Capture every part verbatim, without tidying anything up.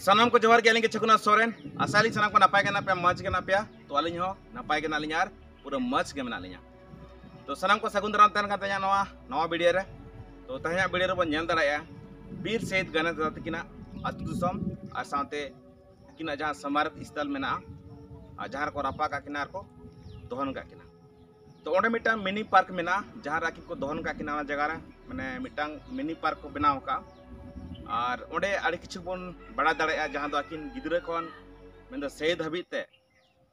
ᱥᱟᱱᱟᱢ ᱠᱚ ᱡᱚᱦᱟᱨ ᱜᱮ, ᱟᱹᱞᱤᱧ ᱜᱮ ᱪᱷᱟᱹᱜᱩᱱᱟ ᱥᱚᱨᱮᱱ᱾ ᱟᱥᱟᱭᱟᱞᱤᱧ ᱥᱟᱱᱟᱢ ᱠᱚ ᱱᱟᱯᱟᱭ ᱜᱮ ᱢᱮᱱᱟᱜ ᱯᱮᱭᱟ, ᱢᱚᱡᱽ ᱜᱮ ᱢᱮᱱᱟᱜ ᱯᱮᱭᱟ᱾ ᱛᱚ ᱟᱹᱞᱤᱧ ᱦᱚᱸ ᱱᱟᱯᱟᱭ ᱜᱮ ᱢᱮᱱᱟᱜ ᱞᱤᱧᱟ ᱟᱨ ᱯᱩᱨᱟᱹ ᱢᱚᱡᱽ ᱜᱮ ᱢᱮᱱᱟᱜ ᱞᱤᱧᱟ᱾ ᱛᱚ ᱥᱟᱱᱟᱢ ᱠᱚ ᱥᱟᱹᱜᱩᱱ ᱫᱟᱨᱟᱢ ᱛᱟᱦᱮᱱ ᱠᱟᱱ ᱛᱟᱦᱮᱸᱱᱟ ᱱᱚᱣᱟ, ᱱᱚᱣᱟ ᱵᱷᱤᱰᱤᱭᱳ ᱨᱮ᱾ ᱛᱚ ᱛᱮᱦᱮᱧᱟᱜ ᱵᱷᱤᱰᱤᱭᱳ ᱨᱮᱵᱚᱱ ᱧᱮᱞ ᱫᱟᱲᱮᱭᱟᱜᱼᱟ ᱵᱤᱨ ᱥᱚᱦᱤᱫ ᱜᱟᱱᱮᱥ ᱫᱟᱫᱟ ᱛᱟᱹᱠᱤᱱᱟᱜ ᱟᱹᱛᱩ ᱫᱤᱥᱚᱢ ᱟᱨ ᱥᱟᱶᱛᱮ ᱟᱹᱠᱤᱱᱟᱜ ᱡᱟᱦᱟᱸ ᱥᱢᱟᱨᱚᱠ ᱥᱛᱷᱚᱞ ᱢᱮᱱᱟᱜᱼᱟ ᱟᱨ ᱡᱟᱦᱟᱸ ᱨᱮᱠᱚ ᱨᱟᱯᱟᱜ ᱠᱟᱜ ᱠᱤᱱᱟ ᱟᱨ ᱠᱚ ᱫᱚᱦᱚᱱ ᱠᱟᱜ ᱠᱤᱱᱟ᱾ ᱛᱚ ᱚᱸᱰᱮ ᱢᱤᱫᱴᱟᱝ ᱢᱤᱱᱤ ᱯᱟᱨᱠ ᱢᱮᱱᱟᱜᱼᱟ, ᱡᱟᱦᱟᱸ ᱨᱮ ᱟᱹᱠᱤᱱ ᱠᱚ ᱫᱚᱦᱚᱱ ᱠᱟᱜ ᱠᱤᱱᱟ᱾ ᱚᱱᱟ ᱡᱟᱭᱜᱟ ᱨᱮ ᱢᱟᱱᱮ ᱢᱤᱫᱴᱟᱝ ᱢᱤᱱᱤ ᱯᱟᱨᱠ ᱠᱚ ᱵᱮᱱᱟᱣ ᱟᱠᱟᱫᱼᱟ᱾ ᱟᱨ ᱚᱸᱰᱮ ᱟᱹᱰᱤ ᱠᱤᱪᱷᱩ ᱵᱚᱱ ᱵᱟᱲᱟᱭ ᱫᱟᱲᱮᱭᱟᱜᱼᱟ, ᱡᱟᱦᱟᱸ ᱫᱚ ᱟᱹᱠᱤᱱ ᱜᱤᱫᱽᱨᱟᱹ ᱠᱷᱚᱱ ᱢᱮᱱᱫᱚ ᱥᱮᱭᱫ ᱦᱟᱹᱵᱤᱡ ᱛᱮ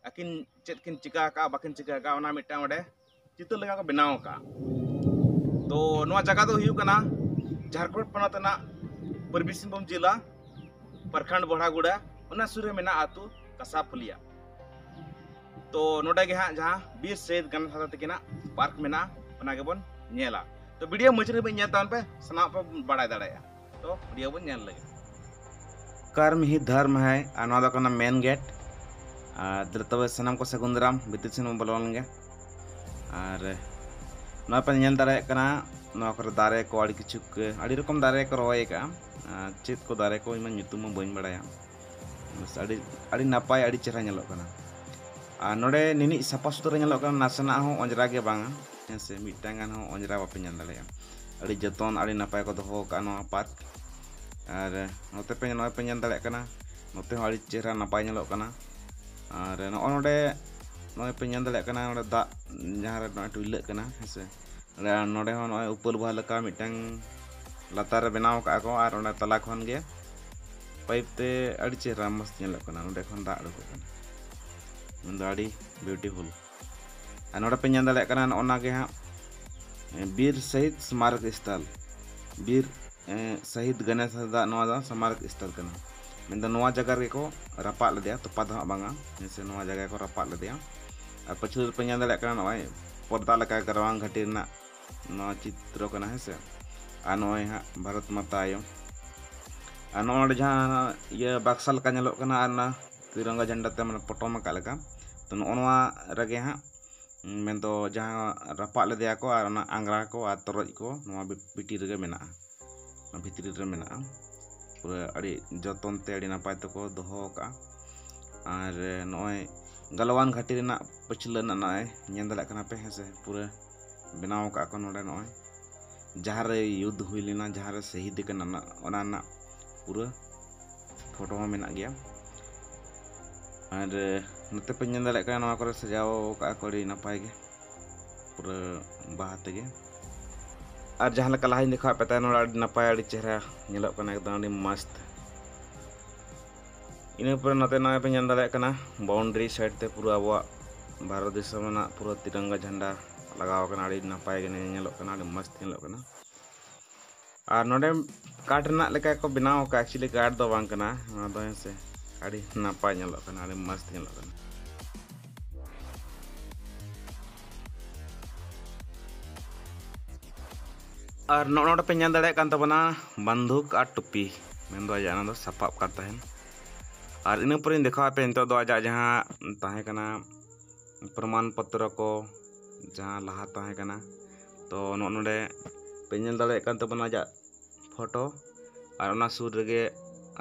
ᱟᱹᱠᱤᱱ ᱪᱮᱫ ᱠᱤᱱ ᱪᱤᱠᱟ ᱟᱠᱟᱫᱼᱟ, ᱵᱟᱹᱠᱤᱱ ᱪᱤᱠᱟ ᱟᱠᱟᱫᱼᱟ, ᱚᱱᱟ ᱢᱤᱫᱴᱟᱝ ᱚᱸᱰᱮ ᱪᱤᱛᱟᱹᱨ ᱞᱮᱠᱟ ᱠᱚ ᱵᱮᱱᱟᱣ ᱟᱠᱟᱫᱼᱟ᱾ ᱛᱚ ᱱᱚᱣᱟ ᱡᱟᱭᱜᱟ ᱫᱚ ᱦᱩᱭᱩᱜ ᱠᱟᱱᱟ ᱡᱷᱟᱲᱠᱷᱚᱸᱰ ᱯᱚᱱᱚᱛ ᱨᱮᱱᱟᱜ ᱯᱩᱨᱵᱤ ᱥᱤᱝᱵᱷᱩᱢ ᱡᱮᱞᱟ, ᱯᱨᱚᱠᱷᱚᱸᱰ ᱵᱚᱲᱦᱟᱜᱩᱲᱟ, ᱚᱱᱟ ᱥᱩᱨ ᱨᱮ ᱢᱮᱱᱟᱜᱼᱟ ᱟᱹᱛᱩ ᱠᱟᱥᱟᱯᱷᱩᱞᱤᱭᱟ᱾ ᱛᱚ ᱱᱚᱰᱮ ᱜᱮ ᱦᱟᱸᱜ ᱡᱟᱦᱟᱸ ᱵᱤᱨ ᱥᱚᱦᱤᱫ ᱜᱟᱱᱮᱥ ᱦᱟᱸᱥᱫᱟ ᱛᱟᱹᱠᱤᱱᱟᱜ ᱯᱟᱨᱠ ᱢᱮᱱᱟᱜᱼᱟ, ᱚᱱᱟ ᱜᱮᱵᱚᱱ ᱧᱮᱞᱟ᱾ ᱛᱚ ᱵᱷᱤᱰᱤᱭᱳ ᱢᱩᱪᱟᱹᱫ ᱦᱟᱹᱵᱤᱡ ᱧᱮᱞ ᱛᱟᱵᱚᱱ ᱯᱮ, ᱥᱟᱱᱟᱢ ᱯᱮ ᱵᱟᱲᱟᱭ ᱫᱟᱲᱮᱭᱟᱜᱼᱟ᱾ ᱛᱚ ᱵᱷᱤᱰᱤᱭᱳ ᱵᱚᱱ ᱧᱮᱞ ᱞᱮᱜᱮ᱾ कर्म ही धर्म है, ᱟᱨ ᱱᱚᱣᱟ ᱫᱚ ᱠᱟᱱᱟ ᱢᱮᱱ ᱜᱮᱴ᱾ ᱟᱨ ᱫᱮᱞᱟ ᱛᱚᱵᱮ ᱥᱟᱱᱟᱢ ᱠᱚ ᱥᱟᱹᱜᱩᱱ ᱫᱟᱨᱟᱢ, ᱵᱷᱤᱛᱤᱨ ᱥᱮᱱ ᱵᱚᱱ ᱵᱚᱞᱚ ᱞᱮᱱ ᱜᱮ᱾ ᱟᱨ ᱱᱚᱣᱟ ᱯᱮ ᱧᱮᱞ ᱫᱟᱲᱮᱭᱟᱜ ᱠᱟᱱᱟ, ᱱᱚᱣᱟ ᱠᱚᱨᱮ ᱫᱟᱨᱮ ᱠᱚ ᱟᱹᱰᱤ ᱠᱤᱪᱷᱩ ᱠᱚ, ᱟᱹᱰᱤ ᱨᱚᱠᱚᱢ ᱫᱟᱨᱮ ᱠᱚ ᱨᱚᱦᱚᱭ ᱟᱠᱟᱫᱼᱟ᱾ ᱟᱨ ᱪᱮᱫ ᱠᱚ ᱫᱟᱨᱮ ᱠᱚ ᱤᱧ ᱢᱟ ᱧᱩᱛᱩᱢ ᱢᱟ ᱵᱟᱹᱧ ᱵᱟᱲᱟᱭᱟ᱾ ᱵᱮᱥ, ᱟᱹᱰᱤ, ᱟᱹᱰᱤ ᱱᱟᱯᱟᱭ, ᱟᱹᱰᱤ ᱪᱮᱦᱨᱟ ᱧᱮᱞᱚᱜ ᱠᱟᱱᱟ᱾ ᱟᱨ ᱱᱚᱰᱮ ᱱᱤᱱᱤᱡ ᱥᱟᱯᱷᱟ ᱥᱩᱛᱨᱟᱹ ᱧᱮᱞᱚᱜ ᱠᱟᱱᱟ, ᱱᱟᱥᱮᱱᱟᱜ ᱦᱚᱸ ᱚᱸᱡᱽᱨᱟ ᱜᱮ ᱵᱟᱝᱟ, ᱦᱮᱸ ᱥᱮ, ᱢᱤᱫᱴᱟᱝ ᱜᱟᱱ ᱦᱚᱸ ᱚᱸᱡᱽᱨᱟ ᱵᱟᱯᱮ ᱧᱮᱞ ᱫᱟᱲᱮᱭᱟᱜᱼᱟ᱾ ᱟᱹᱰᱤ ᱡᱚᱛᱚᱱ, ᱟᱹᱰᱤ ᱱᱟᱯᱟᱭ ᱠᱚ ᱫᱚᱦᱚ ᱟᱠᱟᱫᱼᱟ ᱱᱚᱣᱟ ᱯᱟᱨᱠ᱾ ᱟᱨ ᱱᱚᱛᱮ ᱯᱮ, ᱱᱚᱜᱼᱚᱭ ᱯᱮ ᱧᱮᱞ ᱫᱟᱲᱮᱭᱟᱜ ᱠᱟᱱᱟ, ᱱᱚᱛᱮ ᱦᱚᱸ ᱟᱹᱰᱤ ᱪᱮᱦᱨᱟ ᱱᱟᱯᱟᱭ ᱧᱮᱞᱚᱜ ᱠᱟᱱᱟ᱾ ᱟᱨ ᱱᱚᱜᱼᱚᱭ ᱱᱚᱰᱮ, ᱱᱚᱜᱼᱚᱭ ᱯᱮ ᱧᱮᱞ ᱫᱟᱲᱮᱭᱟᱜ ᱠᱟᱱᱟ, ᱱᱚᱰᱮ ᱫᱟᱜ ᱡᱟᱦᱟᱸ ᱨᱮ ᱱᱚᱜᱼᱚᱭ ᱴᱩᱭᱞᱟᱹᱜ ᱠᱟᱱᱟ, ᱦᱮᱸ ᱥᱮ, ᱱᱚᱰᱮ, ᱱᱚᱰᱮ ᱦᱚᱸ ᱱᱚᱜᱼᱚᱭ ᱩᱯᱟᱹᱞ ᱵᱟᱦᱟ ᱞᱮᱠᱟ ᱢᱤᱫᱴᱟᱝ ᱞᱟᱛᱟᱨ ᱨᱮ ᱵᱮᱱᱟᱣ ᱟᱠᱟᱫᱼᱟ ᱠᱚ, ᱟᱨ ᱚᱱᱟ ᱛᱟᱞᱟ ᱠᱷᱚᱱ ᱜᱮ ᱯᱟᱭᱤᱯ ᱛᱮ ᱟᱹᱰᱤ ᱪᱮᱦᱨᱟ ᱢᱚᱥᱛ ᱧᱮᱞᱚᱜ ᱠᱟᱱᱟ, ᱱᱚᱰᱮ ᱠᱷᱚᱱ ᱫᱟᱜ ᱩᱰᱩᱠᱚᱜ ᱠᱟᱱᱟ, ᱢᱮᱱᱫᱚ ᱟᱹᱰᱤ beautiful᱾ ᱟᱨ ᱱᱚᱰᱮ ᱯᱮ ᱧᱮᱞ ᱫᱟᱲᱮᱭᱟᱜ ᱠᱟᱱᱟ, ᱱᱚᱜᱼᱚ ᱱᱟ ᱜᱮ ᱦᱟᱸᱜ ᱵᱤᱨ ᱥᱚᱦᱤᱫ ᱥᱢᱟᱨᱚᱠ ᱥᱛᱷᱚᱞ, ᱵᱤᱨ, ᱮ, ᱥᱚᱦᱤᱫ ᱜᱚᱱᱮᱥ ᱦᱟᱸᱥᱫᱟ, ᱱᱚᱣᱟ ᱫᱚ ᱥᱢᱟᱨᱚᱠ ᱥᱛᱷᱚᱞ ᱠᱟᱱᱟ᱾ ᱢᱮᱱᱫᱚ ᱱᱚᱣᱟ ᱡᱟᱭᱜᱟ ᱨᱮᱜᱮ ᱠᱚ ᱨᱟᱯᱟᱜ ᱞᱮᱫᱮᱭᱟ, ᱛᱚᱯᱟ ᱫᱚ ᱦᱟᱸᱜ ᱵᱟᱝᱟ, ᱦᱮᱸ ᱥᱮ, ᱱᱚᱣᱟ ᱡᱟᱭᱜᱟ ᱠᱚ ᱨᱟᱯᱟᱜ ᱞᱮᱫᱮᱭᱟ᱾ ᱟᱨ ᱯᱟᱹᱪᱷᱞᱟᱹ ᱨᱮᱯᱮ ᱧᱮᱞ ᱫᱟᱲᱮᱭᱟᱜ ᱠᱟᱱᱟ, ᱱᱚᱜᱼᱚᱭ ᱯᱚᱨᱫᱟ ᱞᱮᱠᱟ ᱜᱮ ᱨᱟᱣᱟᱝ ᱜᱷᱟᱹᱴᱤ ᱨᱮᱱᱟᱜ ᱱᱚᱣᱟ ᱪᱤᱛᱨᱚ ᱠᱟᱱᱟ, ᱦᱮᱸ ᱥᱮ᱾ ᱟᱨ ᱱᱚᱜᱼᱚᱭ ᱦᱟᱸᱜ ᱵᱷᱟᱨᱚᱛ ᱢᱟᱛᱟ ᱟᱭᱳ᱾ ᱟᱨ ᱱᱚᱜᱼᱚ ᱱᱚᱰᱮ ᱡᱟᱦᱟᱸ ᱤᱭᱟᱹ ᱵᱟᱠᱥᱟ ᱞᱮᱠᱟ ᱧᱮᱞᱚᱜ ᱠᱟᱱᱟ ᱟᱨ ᱚᱱᱟ ᱛᱤᱨᱚᱝᱜᱟ ᱡᱷᱟᱱᱰᱟ ᱛᱮ ᱢᱟᱱᱮ ᱯᱚᱴᱚᱢ ᱟᱠᱟᱫ ᱞᱮᱠᱟ, ᱛᱚ ᱱᱚᱜᱼᱚ ᱱᱚᱣᱟ ᱨᱮᱜᱮ ᱦᱟᱸᱜ, ᱢᱮᱱᱫᱚ ᱡᱟᱦᱟᱸ ᱨᱟᱯᱟᱜ ᱞᱮᱫᱮᱭᱟ ᱠᱚ ᱟᱨ ᱚᱱᱟ ᱟᱝᱜᱽᱨᱟ ᱠᱚ ᱟᱨ ᱛᱚᱨᱚᱡ ᱠᱚ ᱱᱚᱣᱟ ᱵᱷᱤ-, ᱵᱷᱤᱛᱤᱨ ᱨᱮᱜᱮ ᱢᱮᱱᱟᱜᱼᱟ, ᱚᱱᱟ ᱵᱷᱤᱛᱨᱤ ᱨᱮ ᱢᱮᱱᱟᱜᱼᱟ᱾ ᱯᱩᱨᱟᱹ ᱟᱹᱰᱤ ᱡᱚᱛᱚᱱ ᱛᱮ ᱟᱹᱰᱤ ᱱᱟᱯᱟᱭ ᱛᱮᱠᱚ ᱫᱚᱦᱚ ᱟᱠᱟᱫᱼᱟ᱾ ᱟᱨ ᱱᱚᱜᱼᱚᱭ ᱜᱟᱞᱣᱟᱱ ᱜᱷᱟᱹᱴᱤ ᱨᱮᱱᱟᱜ ᱯᱟᱹᱪᱷᱞᱟᱹ ᱨᱮᱱᱟᱜ ᱱᱚᱜᱼᱚᱭ ᱧᱮᱞ ᱫᱟᱲᱮᱭᱟᱜ ᱠᱟᱱᱟ ᱯᱮ, ᱦᱮᱸ ᱥᱮ, ᱯᱩᱨᱟᱹ ᱵᱮᱱᱟᱣ ᱟᱠᱟᱫ ᱠᱚ ᱱᱚᱰᱮ᱾ ᱱᱚᱜᱼᱚᱭ ᱡᱟᱦᱟᱸ ᱨᱮ ᱭᱩᱫᱽᱫᱷ ᱦᱩᱭ ᱞᱮᱱᱟ, ᱡᱟᱦᱟᱸ ᱨᱮ ᱥᱟᱹᱦᱤᱫ ᱟᱠᱟᱱᱟ, ᱚᱱᱟ ᱨᱮᱱᱟᱜ ᱯᱩᱨᱟᱹ ᱯᱷᱳᱴᱳ ᱦᱚᱸ ᱢᱮᱱᱟᱜ ᱜᱮᱭᱟ᱾ ᱟᱨ ᱱᱚᱛᱮ ᱯᱮ ᱧᱮᱞ ᱫᱟᱲᱮᱭᱟᱜ ᱠᱟᱱᱟ, ᱱᱚᱣᱟ ᱠᱚᱨᱮ ᱥᱟᱡᱟᱣ ᱟᱠᱟᱫ ᱠᱚ ᱟᱹᱰᱤ ᱱᱟᱯᱟᱭ ᱜᱮ, ᱯᱩᱨᱟᱹ ᱵᱟᱦᱟ ᱛᱮᱜᱮ᱾ ᱟᱨ ᱡᱟᱦᱟᱸ ᱞᱮᱠᱟ ᱞᱟᱦᱟᱧ ᱫᱮᱠᱷᱟᱣᱟᱫ ᱯᱮ ᱛᱟᱦᱮᱸᱫ, ᱱᱚᱰᱮ ᱟᱹᱰᱤ ᱱᱟᱯᱟᱭ, ᱟᱹᱰᱤ ᱪᱮᱦᱨᱟ ᱧᱮᱞᱚᱜ ᱠᱟᱱᱟ, ᱮᱠᱫᱚᱢ ᱟᱹᱰᱤ ᱢᱚᱥᱛ᱾ ᱤᱱᱟᱹ ᱯᱚᱨᱮ ᱱᱚᱛᱮ ᱱᱚᱜᱼᱚᱭ ᱯᱮ ᱧᱮᱞ ᱫᱟᱲᱮᱭᱟᱜ ᱠᱟᱱᱟ, ᱵᱟᱣᱩᱱᱰᱟᱨᱤ ᱥᱟᱭᱤᱰ ᱛᱮ ᱯᱩᱨᱟᱹ ᱟᱵᱚᱣᱟᱜ ᱵᱷᱟᱨᱚᱛ ᱫᱤᱥᱚᱢ ᱨᱮᱱᱟᱜ ᱯᱩᱨᱟᱹ ᱛᱤᱨᱚᱝᱜᱟ ᱡᱷᱟᱱᱰᱟ ᱞᱟᱜᱟᱣ ᱟᱠᱟᱱᱟ᱾ ᱟᱹᱰᱤ ᱱᱟᱯᱟᱭ ᱜᱮ ᱧᱮᱞᱚᱜ ᱠᱟᱱᱟ, ᱟᱹᱰᱤ ᱢᱚᱥᱛ ᱧᱮᱞᱚᱜ ᱠᱟᱱᱟ᱾ ᱟᱨ ᱱᱚᱰᱮ ᱠᱟᱴ ᱨᱮᱱᱟᱜ ᱞᱮᱠᱟ ᱠᱚ ᱵᱮᱱᱟᱣ ᱟᱠᱟᱫᱼᱟ, actually ᱠᱟᱴ ᱫᱚ ᱵᱟᱝ ᱠᱟᱱᱟ ᱱᱚᱣᱟ ᱫᱚ, ᱦᱮᱸ ᱥᱮ᱾ ᱟᱹᱰᱤ ᱱᱟᱯᱟᱭ ᱧᱮᱞᱚᱜ ᱠᱟᱱᱟ, ᱟᱹᱰᱤ ᱢᱚᱥᱛ ᱧᱮᱞᱚᱜ ᱠᱟᱱᱟ᱾ ᱟᱨ ᱱᱚᱜᱼᱚ ᱱᱚᱰᱮ ᱯᱮ ᱧᱮᱞ ᱫᱟᱲᱮᱭᱟᱜ ᱠᱟᱱ ᱛᱟᱵᱚᱱᱟ ᱵᱟᱱᱫᱷᱩᱠ ᱟᱨ ᱴᱩᱯᱤ, ᱢᱮᱱᱫᱚ ᱟᱡᱟᱜ ᱚᱱᱟ ᱫᱚ ᱥᱟᱯᱟᱵ ᱠᱟᱱ ᱛᱟᱦᱮᱱ᱾ ᱟᱨ ᱤᱱᱟᱹ ᱯᱚᱨᱮᱧ ᱫᱮᱠᱷᱟᱣᱟᱫ ᱯᱮ ᱱᱤᱛᱚᱜ ᱫᱚ ᱟᱡᱟᱜ ᱡᱟᱦᱟᱸ ᱛᱟᱦᱮᱸ ᱠᱟᱱᱟ, ᱯᱨᱚᱢᱟᱱ ᱯᱚᱛᱨᱚ ᱠᱚ ᱡᱟᱦᱟᱸ ᱞᱟᱦᱟ ᱛᱟᱦᱮᱸ ᱠᱟᱱᱟ, ᱛᱚ ᱱᱚᱜᱼᱚ ᱱᱚᱰᱮ ᱯᱮ ᱧᱮᱞ ᱫᱟᱲᱮᱭᱟᱜ ᱠᱟᱱ ᱛᱟᱵᱚᱱᱟ ᱟᱡᱟᱜ ᱯᱷᱳᱴᱳ᱾ ᱟᱨ ᱚᱱᱟ ᱥᱩᱨ ᱨᱮᱜᱮ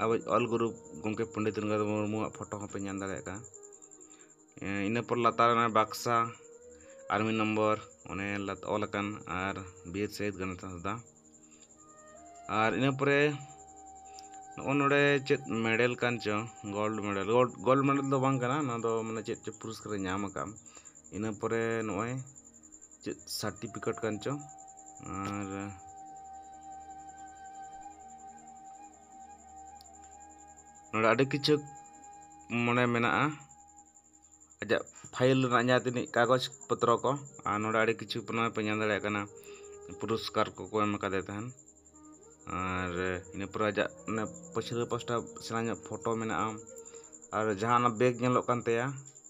ᱟᱵᱚ ᱚᱞ ᱜᱩᱨᱩ ᱜᱚᱢᱠᱮ ᱯᱚᱱᱰᱤᱛ ᱨᱚᱜᱷᱩᱱᱟᱛᱷ ᱢᱩᱨᱢᱩᱣᱟᱜ ᱯᱷᱳᱴᱳ ᱦᱚᱸᱯᱮ ᱧᱮᱞ ᱫᱟᱲᱮᱭᱟᱜ ᱠᱟᱱᱟ᱾ ᱮᱸ, ᱤᱱᱟᱹ ᱯᱚᱨ ᱞᱟᱛᱟᱨ ᱨᱮ ᱵᱟᱠᱥᱟ, ᱟᱨᱢᱤ ᱱᱚᱢᱵᱚᱨ, ᱚᱱᱮ ᱞᱟᱛ-, ᱚᱞ ᱟᱠᱟᱱ, ᱟᱨ ᱵᱤᱨ ᱥᱟᱹᱦᱤᱫ ᱜᱟᱱᱟᱛᱷᱟᱱ ᱦᱟᱸᱥᱫᱟ᱾ ᱟᱨ ᱤᱱᱟᱹ ᱯᱚᱨᱮ ᱱᱚᱜᱼᱚ ᱱᱚᱰᱮ ᱪᱮᱫ ᱢᱮᱰᱮᱞ ᱠᱟᱱ ᱪᱚ, gold medal, gold, gold medal ᱫᱚ ᱵᱟᱝ ᱠᱟᱱᱟ, ᱱᱚᱣᱟ ᱫᱚ ᱢᱟᱱᱮ ᱪᱮᱫ ᱪᱚ ᱯᱩᱨᱚᱥᱠᱟᱨᱮ ᱧᱟᱢ ᱟᱠᱟᱫ᱾ ᱤᱱᱟᱹ ᱯᱚᱨᱮ ᱱᱚᱜᱼᱚᱭ ᱪᱮᱫ ᱥᱟᱨᱴᱤᱯᱷᱤᱠᱮᱴ ᱠᱟᱱ ᱪᱚ, ᱟᱨ ᱱᱚᱰᱮ ᱟᱹᱰᱤ ᱠᱤᱪᱷᱩ ᱢᱟᱱᱮ ᱢᱮᱱᱟᱜᱼᱟ, ᱟᱡᱟᱜ ᱯᱷᱟᱭᱤᱞ ᱨᱮᱱᱟᱜ ᱡᱟᱦᱟᱸ ᱛᱤᱱᱟᱹᱜ ᱠᱟᱜᱚᱡᱽ ᱯᱚᱛᱨᱚ ᱠᱚ, ᱟᱨ ᱱᱚᱰᱮ ᱟᱹᱰᱤ ᱠᱤᱪᱷᱩ ᱱᱚᱜᱼᱚᱭ ᱯᱮ ᱧᱮᱞ ᱫᱟᱲᱮᱭᱟᱜ ᱠᱟᱱᱟ, ᱯᱩᱨᱚᱥᱠᱟᱨ ᱠᱚᱠᱚ ᱮᱢ ᱟᱠᱟᱫᱮ ᱛᱟᱦᱮᱱ᱾ ᱟᱨ ᱤᱱᱟᱹ ᱯᱚᱨᱮ ᱟᱡᱟᱜ ᱚᱱᱮ ᱯᱟᱹᱪᱷᱞᱟᱹ ᱯᱟᱥᱴᱟ ᱥᱮᱬᱟ ᱧᱚᱜ ᱯᱷᱳᱴᱳ ᱢᱮᱱᱟᱜᱼᱟ᱾ ᱟᱨ ᱡᱟᱦᱟᱸ ᱚᱱᱟ ᱵᱮᱜᱽ ᱧᱮᱞᱚᱜ ᱠᱟᱱ ᱛᱟᱭᱟ,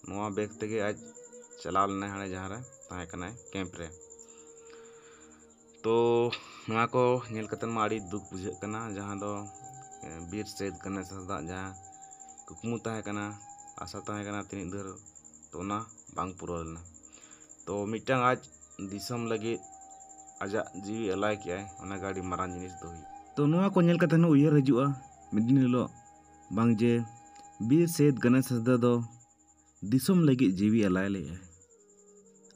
ᱱᱚᱣᱟ ᱵᱮᱜᱽ ᱛᱮᱜᱮ ᱟᱡ ᱪᱟᱞᱟᱣ ᱞᱮᱱᱟᱭ ᱦᱟᱸᱰᱮ ᱡᱟᱦᱟᱸ ᱨᱮ ᱛᱟᱦᱮᱸ ᱠᱟᱱᱟᱭ ᱠᱮᱢᱯ ᱨᱮ᱾ ᱛᱚ ᱱᱚᱣᱟ ᱠᱚ ᱧᱮᱞ ᱠᱟᱛᱮᱫ ᱢᱟ ᱟᱹᱰᱤ ᱫᱩᱠ ᱵᱩᱡᱷᱟᱹᱜ ᱠᱟᱱᱟ, ᱡᱟᱦᱟᱸ ᱫᱚ, ᱮ, ᱵᱤᱨ ᱥᱟᱹᱦᱤᱫ ᱜᱟᱱᱮᱥ ᱦᱟᱸᱥᱫᱟᱜ ᱡᱟᱦᱟᱸ ᱠᱩᱠᱢᱩ ᱛᱟᱦᱮᱸ ᱠᱟᱱᱟ, ᱟᱥᱟ ᱛᱟᱦᱮᱸ ᱠᱟᱱᱟ ᱛᱤᱱᱟᱹᱜ ᱫᱷᱟᱹᱨ, ᱛᱚ ᱚᱱᱟ ᱵᱟᱝ ᱯᱩᱨᱟᱹᱣ ᱞᱮᱱᱟ᱾ ᱛᱚ ᱢᱤᱫᱴᱟᱝ ᱟᱡ ᱫᱤᱥᱚᱢ ᱞᱟᱹᱜᱤᱫ ᱟᱡᱟᱜ ᱡᱤᱣᱤ ᱟᱞᱟᱭ ᱠᱮᱜᱼᱟᱭ, ᱚᱱᱟ ᱜᱮ ᱟᱹᱰᱤ ᱢᱟᱨᱟᱝ ᱡᱤᱱᱤᱥ ᱫᱚ ᱦᱩᱭᱩᱜ᱾ ᱛᱚ ᱱᱚᱣᱟ ᱠᱚ ᱧᱮᱞ ᱠᱟᱛᱮ ᱦᱚᱸ ᱩᱭᱦᱟᱹᱨ ᱦᱤᱡᱩᱜᱼᱟ ᱢᱤᱫ ᱫᱤᱱ ᱦᱤᱞᱳᱜ ᱵᱟᱝ ᱡᱮ ᱵᱤᱨ ᱥᱮᱫ ᱜᱟᱱᱮᱥ ᱦᱟᱸᱥᱫᱟ ᱫᱚ ᱫᱤᱥᱚᱢ ᱞᱟᱹᱜᱤᱫ ᱡᱤᱣᱤ ᱟᱞᱟᱭ ᱞᱮᱫᱼᱟ᱾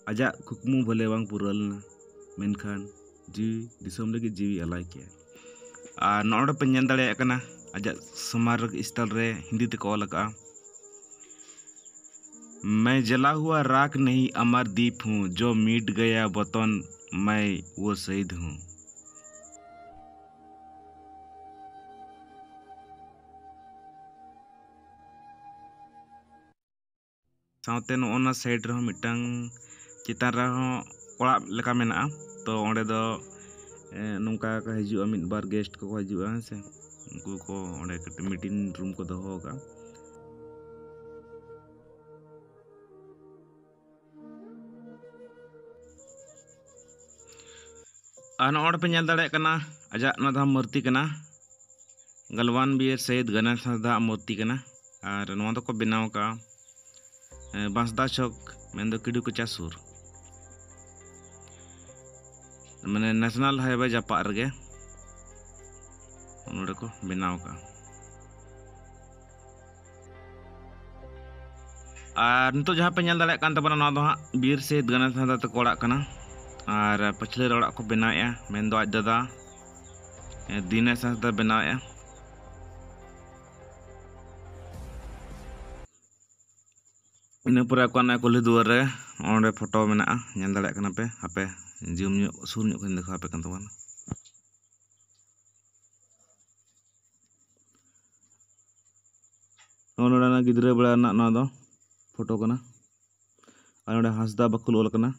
ᱟᱡᱟᱜ ᱠᱩᱠᱢᱩ ᱵᱷᱟᱞᱮ ᱵᱟᱝ ᱯᱩᱨᱟᱹᱣ ᱞᱮᱱᱟ, ᱢᱮᱱᱠᱷᱟᱱ ᱡᱤᱣᱤ ᱫᱤᱥᱚᱢ ᱞᱟᱹᱜᱤᱫ ᱡᱤᱣᱤ ᱟᱞᱟᱭ ᱠᱮᱫᱼᱟ᱾ ᱟᱨ ᱱᱚᱜᱼᱚᱭ ᱯᱮ ᱧᱮᱞ ᱫᱟᱲᱮᱭᱟᱜ ᱠᱟᱱᱟ, ᱟᱡᱟᱜ ᱥᱢᱟᱨᱚᱠ ᱥᱛᱷᱚᱞ ᱨᱮ ᱦᱤᱱᱫᱤ ᱛᱮᱠᱚ ᱚᱞ ᱟᱠᱟᱫᱼᱟ, "मैं जला हुआ राख नहीं, अमर दीप हूँ, जो मिट गया वतन, मैं वो शहीद हूँ।" ᱥᱟᱶᱛᱮ ᱱᱚᱜᱼᱚ ᱱᱟ ᱥᱟᱭᱤᱰ ᱨᱮᱦᱚᱸ ᱢᱤᱫᱴᱟᱝ ᱪᱮᱛᱟᱱ ᱨᱮᱦᱚᱸ ᱚᱲᱟᱜ ᱞᱮᱠᱟ ᱢᱮᱱᱟᱜᱼᱟ᱾ ᱛᱚ ᱚᱸᱰᱮ ᱫᱚ, ᱮ, ᱱᱚᱝᱠᱟ ᱠᱚ ᱦᱤᱡᱩᱜᱼᱟ, ᱢᱤᱫ ᱵᱟᱨ ᱜᱮᱥᱴ ᱠᱚᱠᱚ ᱦᱤᱡᱩᱜᱼᱟ, ᱦᱮᱸ ᱥᱮ᱾ ᱩᱱᱠᱩ ᱠᱚ ᱚᱸᱰᱮ ᱠᱟᱹᱴᱤᱡ ᱢᱤᱴᱤᱝ ᱨᱩᱢ ᱠᱚ ᱫᱚᱦᱚ ᱟᱠᱟᱫᱼᱟ᱾ ᱟᱨ ᱱᱚᱜᱼᱚᱭ ᱯᱮ ᱧᱮᱞ ᱫᱟᱲᱮᱭᱟᱜ ᱠᱟᱱᱟ, ᱟᱡᱟᱜ ᱱᱚᱣᱟ ᱫᱚ ᱢᱩᱨᱛᱤ ᱠᱟᱱᱟ, ᱜᱟᱞᱣᱟᱱ ᱵᱤᱨ ᱥᱟᱹᱦᱤᱫ ᱜᱟᱱᱮᱥ ᱦᱟᱸᱥᱫᱟ ᱟᱜ ᱢᱩᱨᱛᱤ ᱠᱟᱱᱟ᱾ ᱟᱨ ᱱᱚᱣᱟ ᱫᱚᱠᱚ ᱵᱮᱱᱟᱣ ᱟᱠᱟᱫᱼᱟ, ᱮ, ᱵᱟᱸᱥᱫᱟ ᱪᱚᱠ, ᱢᱮᱱᱫᱚ ᱠᱤᱰᱩ ᱠᱚᱪᱟ ᱥᱩᱨ, ᱢᱟᱱᱮ ᱱᱮᱥᱱᱟᱞ ᱦᱟᱭᱣᱮ ᱡᱟᱯᱟᱜ ᱨᱮᱜᱮ ᱱᱚᱰᱮ ᱠᱚ ᱵᱮᱱᱟᱣ ᱟᱠᱟᱫᱼᱟ᱾ ᱟᱨ ᱱᱤᱛᱚᱜ ᱡᱟᱦᱟᱸ ᱯᱮ ᱧᱮᱞ ᱫᱟᱲᱮᱭᱟᱜ ᱠᱟᱱ ᱛᱟᱵᱚᱱᱟ, ᱱᱚᱣᱟ ᱫᱚ ᱦᱟᱸᱜ ᱵᱤᱨ ᱥᱮᱫ ᱜᱟᱱᱮᱥ ᱦᱟᱸᱥᱫᱟ ᱛᱟᱠᱚ ᱚᱲᱟᱜ ᱠᱟᱱᱟ᱾ ᱟᱨ ᱯᱟᱹᱪᱷᱞᱟᱹ ᱨᱮ ᱚᱲᱟᱜ ᱠᱚ ᱵᱮᱱᱟᱣᱮᱫᱼᱟ, ᱢᱮᱱᱫᱚ ᱟᱡ ᱫᱟᱫᱟ, ᱮ, ᱫᱤᱱᱮᱥ ᱦᱟᱸᱥᱫᱟ ᱵᱮᱱᱟᱣᱮᱫᱼᱟ᱾ ᱤᱱᱟᱹ ᱯᱚᱨᱮ ᱟᱠᱚᱣᱟᱜ ᱚᱱᱟ ᱠᱩᱞᱦᱤ ᱫᱩᱣᱟᱹᱨ ᱨᱮ ᱚᱸᱰᱮ ᱯᱷᱳᱴᱳ ᱢᱮᱱᱟᱜᱼᱟ, ᱧᱮᱞ ᱫᱟᱲᱮᱭᱟᱜ ᱠᱟᱱᱟ ᱯᱮ᱾ ᱦᱟᱯᱮ ᱡᱩᱢ ᱧᱚᱜ, ᱥᱩᱨ ᱧᱚᱜ ᱠᱷᱚᱱ ᱫᱮᱠᱷᱟᱣ ᱟᱯᱮ ᱠᱟᱱ ᱛᱟᱵᱚᱱᱟ᱾ ᱱᱚᱜᱼᱚ ᱱᱚᱰᱮᱱᱟᱜ ᱜᱤᱫᱽᱨᱟᱹ ᱵᱮᱲᱟ ᱨᱮᱱᱟᱜ ᱱᱚᱣᱟ ᱫᱚ ᱯᱷᱳᱴᱳ ᱠᱟᱱᱟ᱾ ᱟᱨ ᱱᱚᱰᱮ ᱦᱟᱸᱥᱫᱟ ᱵᱟᱠᱷᱳᱞ ᱚᱞ ᱠᱟᱱᱟ᱾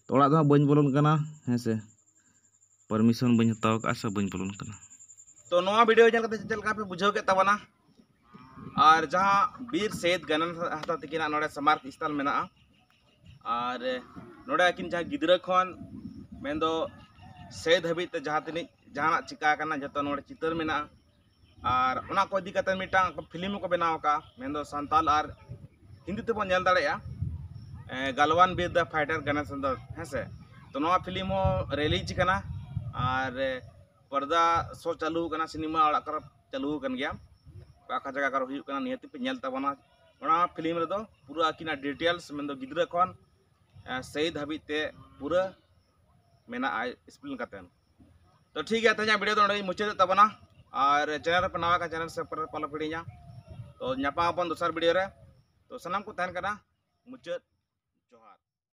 ᱛᱚ, ᱚᱲᱟᱜ ᱫᱚ ᱦᱟᱸᱜ ᱵᱟᱹᱧ ᱵᱚᱞᱚᱱ ᱠᱟᱱᱟ, ᱦᱮᱸ ᱥᱮ, ᱯᱟᱨᱢᱤᱥᱚᱱ ᱵᱟᱹᱧ ᱦᱟᱛᱟᱣ ᱠᱟᱜᱼᱟ ᱥᱮ ᱵᱟᱹᱧ ᱵᱚᱞᱚᱱ ᱠᱟᱱᱟ᱾ ᱛᱚ, ᱱᱚᱣᱟ ᱵᱷᱤᱰᱤᱭᱳ ᱧᱮᱞ ᱠᱟᱛᱮ ᱪᱮᱫ ᱞᱮᱠᱟ ᱯᱮ ᱵᱩᱡᱷᱟᱹᱣ ᱠᱮᱫ ᱛᱟᱵᱚᱱᱟ? ᱟᱨ ᱡᱟᱦᱟᱸ ᱵᱤᱨ ᱥᱮᱫ ᱜᱟᱱᱮᱥ ᱦᱟᱸᱥᱫᱟ ᱛᱟᱹᱠᱤᱱᱟᱜ ᱱᱚᱰᱮ ᱥᱢᱟᱨᱚᱠ ᱥᱛᱷᱚᱞ ᱢᱮᱱᱟᱜᱼᱟ, ᱟᱨ ᱱᱚᱰᱮ ᱟᱹᱠᱤᱱ ᱡᱟᱦᱟᱸ ᱜᱤᱫᱽᱨᱟᱹ ᱠᱷᱚᱱ ᱢᱮᱱᱫᱚ ᱥᱮᱫ ᱦᱟᱹᱵᱤᱡ ᱛᱮ ᱡᱟᱦᱟᱸ ᱛᱤᱱᱟᱹᱜ ᱡᱟᱦᱟᱱᱟᱜ ᱪᱤᱠᱟ ᱟᱠᱟᱱᱟ, ᱡᱚᱛᱚ ᱱᱚᱰᱮ ᱪᱤᱛᱟᱹᱨ ᱢᱮᱱᱟᱜᱼᱟ᱾ ᱟᱨ ᱚᱱᱟ ᱠᱚ ᱤᱫᱤ ᱠᱟᱛᱮ ᱢᱤᱫᱴᱟᱝ ᱯᱷᱤᱞᱢ ᱦᱚᱸᱠᱚ ᱵᱮᱱᱟᱣ ᱟᱠᱟᱫᱼᱟ, ᱢᱮᱱᱫᱚ ᱥᱟᱱᱛᱟᱞ ᱟᱨ ᱦᱤᱱᱫᱤ ᱛᱮᱵᱚᱱ ᱧᱮᱞ ᱫᱟᱲᱮᱭᱟᱜᱼᱟ, ᱮ, ᱜᱟᱞᱣᱟᱱ ᱵᱤᱨ ᱫᱟ ᱯᱷᱟᱭᱴᱟᱨ ᱜᱟᱱᱮᱥ ᱦᱟᱸᱥᱫᱟ, ᱦᱮᱸ ᱥᱮ᱾ ᱛᱚ, ᱱᱚᱣᱟ ᱯᱷᱤᱞᱢ ᱦᱚᱸ ᱨᱤᱞᱤᱡᱽ ᱠᱟᱱᱟ᱾ ᱟᱨ, ᱮ, ᱯᱚᱨᱫᱟ ᱥᱳ ᱪᱟᱹᱞᱩ ᱠᱟᱱᱟ, ᱥᱤᱱᱮᱢᱟ ᱚᱲᱟᱜ ᱠᱚᱨᱮ ᱪᱟᱹᱞᱩ ᱟᱠᱟᱱ ᱜᱮᱭᱟ, ᱚᱠᱟ ᱚᱠᱟ ᱡᱟᱭᱜᱟ ᱠᱚᱨᱮ ᱦᱩᱭᱩᱜ ᱠᱟᱱᱟ, ᱱᱤᱦᱟᱹᱛ ᱯᱮ ᱧᱮᱞ ᱛᱟᱵᱚᱱᱟ᱾ ᱚᱱᱟ ᱯᱷᱤᱞᱢ ᱨᱮᱫᱚ ᱯᱩᱨᱟᱹ ᱟᱹᱠᱤᱱᱟᱜ ᱰᱤᱴᱮᱞᱥ, ᱢᱮᱱᱫᱚ ᱜᱤᱫᱽᱨᱟᱹ ᱠᱷᱚᱱ ᱥᱮᱭᱤᱫ ᱦᱟᱹᱵᱤᱡ ᱛᱮ ᱯᱩᱨᱟᱹ ᱢᱮᱱᱟᱜᱼᱟ ᱮᱠᱥᱯᱞᱮᱱ ᱠᱟᱛᱮ᱾ ᱛᱚ ᱴᱷᱤᱠ ᱜᱮᱭᱟ, ᱛᱮᱦᱮᱧᱟᱜ ᱵᱷᱤᱰᱤᱭᱳ ᱫᱚ ᱚᱸᱰᱮ ᱜᱮᱧ ᱢᱩᱪᱟᱹᱫᱮᱫ ᱛᱟᱵᱚᱱᱟ᱾ ᱟᱨ ᱪᱮᱱᱮᱞ ᱨᱮᱯᱮ ᱱᱟᱣᱟ ᱠᱷᱟᱱ ᱪᱮᱱᱮᱞ ᱥᱟᱵᱥᱠᱨᱟᱭᱤᱵ ᱟᱞᱚᱯᱮ ᱦᱤᱲᱤᱧᱟ᱾ ᱛᱚ ᱧᱟᱯᱟᱢ ᱟᱵᱚᱱ ᱫᱚᱥᱟᱨ ᱵᱷᱤᱰᱤᱭᱳ ᱨᱮ᱾ ᱛᱚ ᱥᱟᱱᱟᱢ ᱠᱚ ᱛᱟᱦᱮᱱ ᱠᱟᱱᱟ ᱢᱩᱪᱟᱹᱫ